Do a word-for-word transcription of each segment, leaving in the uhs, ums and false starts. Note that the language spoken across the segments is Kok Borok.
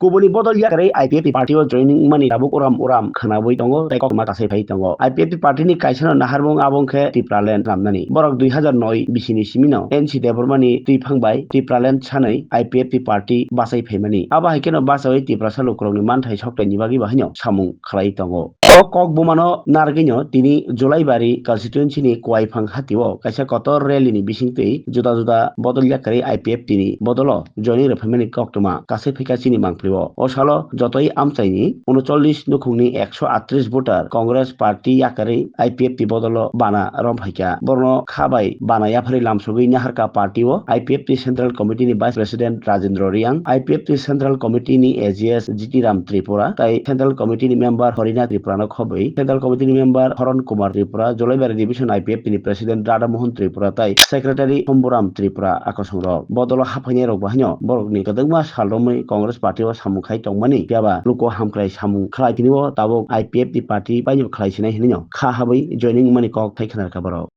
Kubuni bodol yakarwi I P F T party o joining wngmani tabuk uram uram khwnawi tongo tei koktwma kasai phai tongo. I P F T party ni kaisa no naharmung abo wngkhe Tipraland Ramnani. Borok dui hazar noi bisini simino N C Debbarma ni twiphang bai Tipraland sanwi I P F T party bachai phaimani. Abo hai kheno bachawi Tiprasa lukurokni manthai soktaini bagwi bo haino samung khlai tongo. O kok bumano narwgwino tini Julaibari constituency ni Kuaiphang hatio kaisa kotor rally ni bisingtwi juda juda bodol yakarwi I P F T ni bodolo joining rwphaimani koktwma kasai phaikha chini mangpili o. O salo jotoi amchaini unocholish nukhungni ekso atris voter Congress party yakarwi I P F T bodolo bana romphaikha. Borokno kha bai bana yapharwi lamsogwi naharkha party o I P F T Central Committee ni Vice President Rajendra Reang, I P F T Central Committee ni A G S G T Ram Tripura, tai Central Committee ni member Horina Tripura no khobwi, Central Committee ni member Horon Kumar Tripura, Jolaibari Division I P F T ni President Radha Mohan Tripura tai Secretary Shambhuram Tripura akosong rok. Bodolo haphainai rok bahino borok ni kwdwkma sal romwi Congress party o samung khai tongmani, phiya ba luko hamkrai samung khlai tini o tabuk I P F T party bai no khlai sinai hinwi no kha habwi joining mani kok thai khna rwkha borok.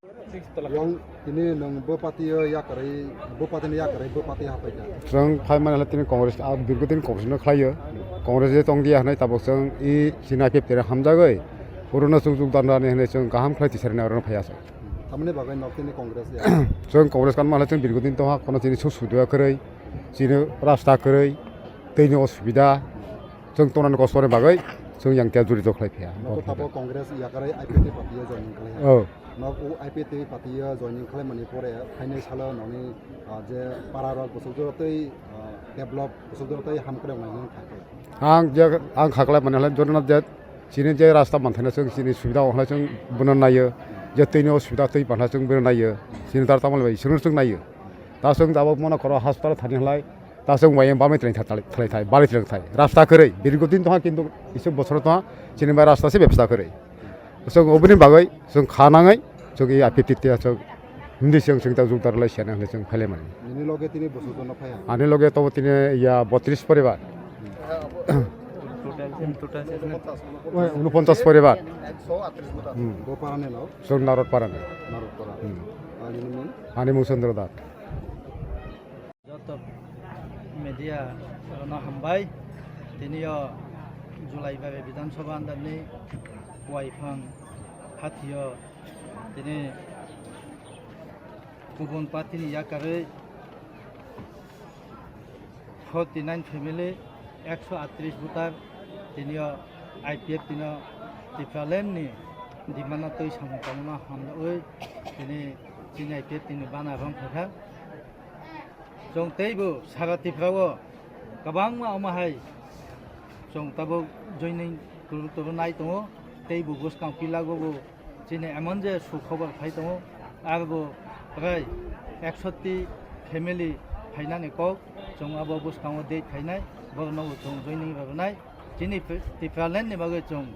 Yang ini nang bo party o yakarwi, bo party ni yakarwi, bo party hapai da. Chwng phai mani hwlai tini Congress, a, dirgo din Congress no khlai o. Congress je tong dia hwnwi tabuk chwng i chini I P F T tere hamjagwi. Orono chwng chwng dan dan hwnwi chwng kaham khlai tisari na orono phai aswk. Tamni bagwi nok tini Congress ya. Chwng Congress kan mani hwlai chwng dirgo din tongha, kono chini suk sudu kwrwi, chini rasta kwrwi, tei ni osubida. Chwng tongnani kosto ni bagwi chwng yang tia juri do khlai phiya. Nogo tabo Congress yakarwi I P F T party o joining khlai. Oh. Nok o I P F T party o joining khlai mani pore phainai salo noni, ah, je para rok bwswk jora tei, ah, develop bwswk jora tei hamkrai wngnai nini kha khe. Ang je, ang kha khlai mani hwlai jora je chini je rasta manthaino chwng chini subida wngnai chwng bono naio. Je tei ni osubida tei mantha chwng bono naio. Chini dar tamoni bai chwng chwng naio. Ta chwng tabuk mano koro hospital thani hwlai. Ta chwng bai bamwi twlang thai, twlang thai, bari twlang thai. Rasta kwrwi, dirgo din tongha kintu isuk bosor tongha, chini bai rasta se bebsta kwrwi. Chwng oboni bagwi chwng kha nangwi chwng i aphi titi chwng hindi chwng chwng ta jukdar lai siya nang chwng phaile mani. Nini loge tini bosor jono phaiya? Ani loge to tini ya botris poribar. Total, total. Oi, unoponchas poribar. Hmm. Bo parani lok? Chwng Narot parani. Narot para. Hmm. Ani mung? Ani mung Chandra Das. Joto media rokno hambai. Tini o Julaibari Bidhan Sabha under ni Kuaiphang hathi o tini kubun party ni yakarwi forty nine family, ekso atris voter tini o I P F T no Tipraland ni demand no twi samung tangma no hamjawi tini chini I P F T ni bana rong kha kha. Chwng teibo sara Tripura o kwbangma omo hai chwng tabuk joining kwrwng kwrwng nai tongo, teibo bwskang pilago bo chini emon je sukhobor phai tongo, arbo prai eksotti family phainani kok, chwng abo bwskango date phainai, borokno bo chwng joining rwnai. Chini Tri-, Tipraland ni bagwi chwng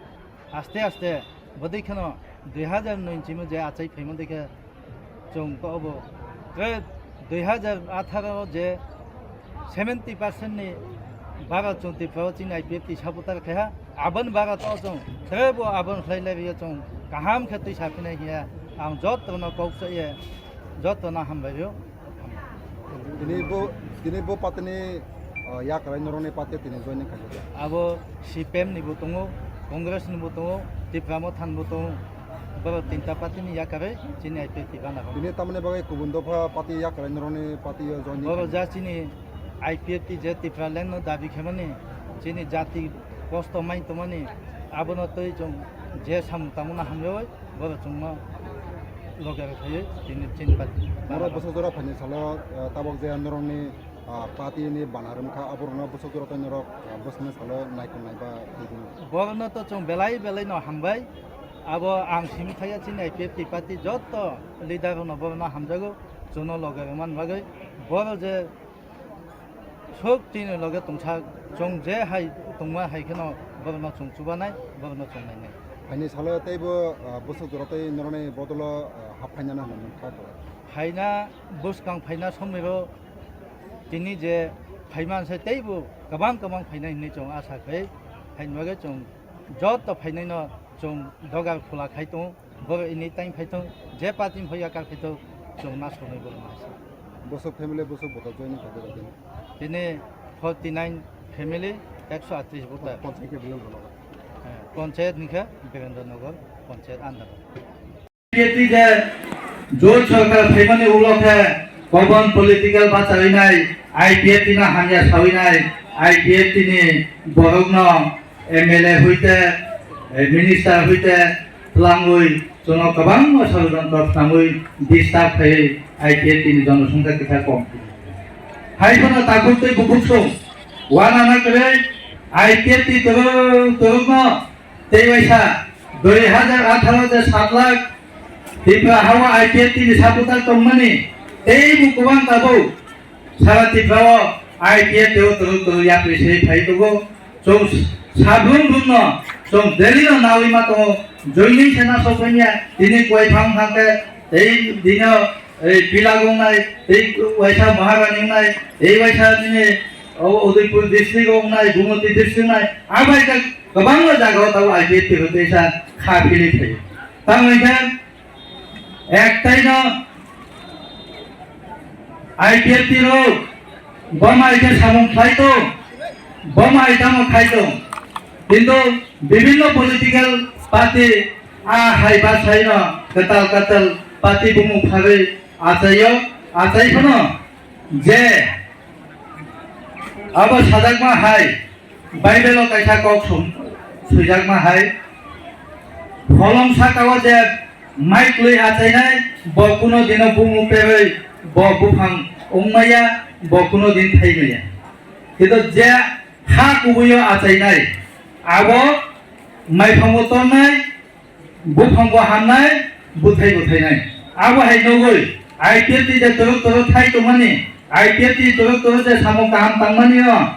aste aste bodei kheno dui hazar noi chimo je achai phaimo dei khe chwng to obo. Tei dui hazar atharo je seventy percent ni bara chwng Tripura o chini I P F T supporter khe ha, aboni bara to chwng tei bo aboni khlai lai rio chwng kaham khe twi saphinai hiya ang jotono kok sa ye jotono hambai rio. Tini bo, tini bo party ni, ah, yakrai norokni party tini joining khaijak. Abo C P M ni bo tongo, Congress ni bo tongo, Tipra Motha ni bo tongo. Borok tinta party ni yakarwi chini I P F T bana rok. Tini tamoni bagwi kubun dopha party yakrai norokni party o joining khaijak. Borok ja chini I P F T je Tipraland no dabi khaimani, chini jati kosto mai tongmani, abono twi chwng je samung tangmano hamjagwi. Borok chwngno loge rw phaiwi tini chini party. Norok bwswk jora phaini salo, ah, tabok je norokni, ah, party ni bana rwmkha, aborokno bwswk jora tei norok, ah, bwskangni salo naikolnai ba tongthokno. Borokno to chwng belai belai no hambai. Abo ang simi thaya chini I P F T party joto leader rokno borokno hamjago, chwngno loge rwmani bagwi. Borok je Sok tini loge tongsa chwng je hai tongma hai kheno borokno chwng chubanai, borokno chwng nainai. Phaini salo teibo, ah, bwswk jora tei norokni bodolo, ah, hap phainani hwnwi kha kwlai. Phaina bwskang phaina somoi ro tini je phaima se teibo kwbang kwbang phainai hwnwi chwng asa khai, phaini bagwi chwng joto phainaino chwng dogar khula khai tongo. Borok ini time phai thung, je party phai yakar phai thung, chwng na sonai borok ma se. Bosok family bosok bota join kha bera din. Tini forty nine family, Ekso atris voter. Panchayat ke Birendra Nagar. Heh, panchayat ni khe Birendra Nagar panchayat under. I P F T je jot sorkar phaimani ulo khe kobon political bacharinai, I P F T no hamya sawinai, I P F T ni borokno M L A hoite, eh, minister hoite twlangwi chwngno kwbangma sorojontro khnamwi disturb khaiwi I P F T ni jonosongkha kwthar kom. Hai phano takhuk tei bukhuk song wana na kwrwi I P F T twrwk twrwkno tei waisa dui hazar atharo de sat lakh Tripura hao I P F T ni supporter tongmani tei bo kwbang tabuk sara Tripura o I P F T o twrwk twrwk yapri se phai tongo. Chwng sabrung rungno chwng Delhi no nawi ma tongo. Joining se na sokmanya tini koi phang phang khe tei dino ei Pila gongnai tei waisa Maharani wngnai tei waisa nini o Udaipur district o wngnai Gumoti district wngnai abai khe kwbangma jaga o tabuk I P F T rok teisa kha philwi phaio. Tamo hwnkhe ektaino I P F T rok bo mai khe samung khlai tong, bo mai tamo khai tong. Kintu bibinno political party a hai ba saino kwtal kwtal party bumung pharwi achaio, achai phano je abo sajakma hai Bible o kaisa kok sum-, swijakma hai, holong saka o je mai kwlwi achainai, bo kuno dino bumung perwi bo buphang wngmaya, bo kuno din thaimaya. Kintu je ha kubui o achainai, abo maiphango tongnai, buphang bo hamnai, bwthai bo thainai. Abo hai nugwi I P F T je twrwk twrwk thai tongmani, I P F T twrwk twrwk je samung kaham tangmani no,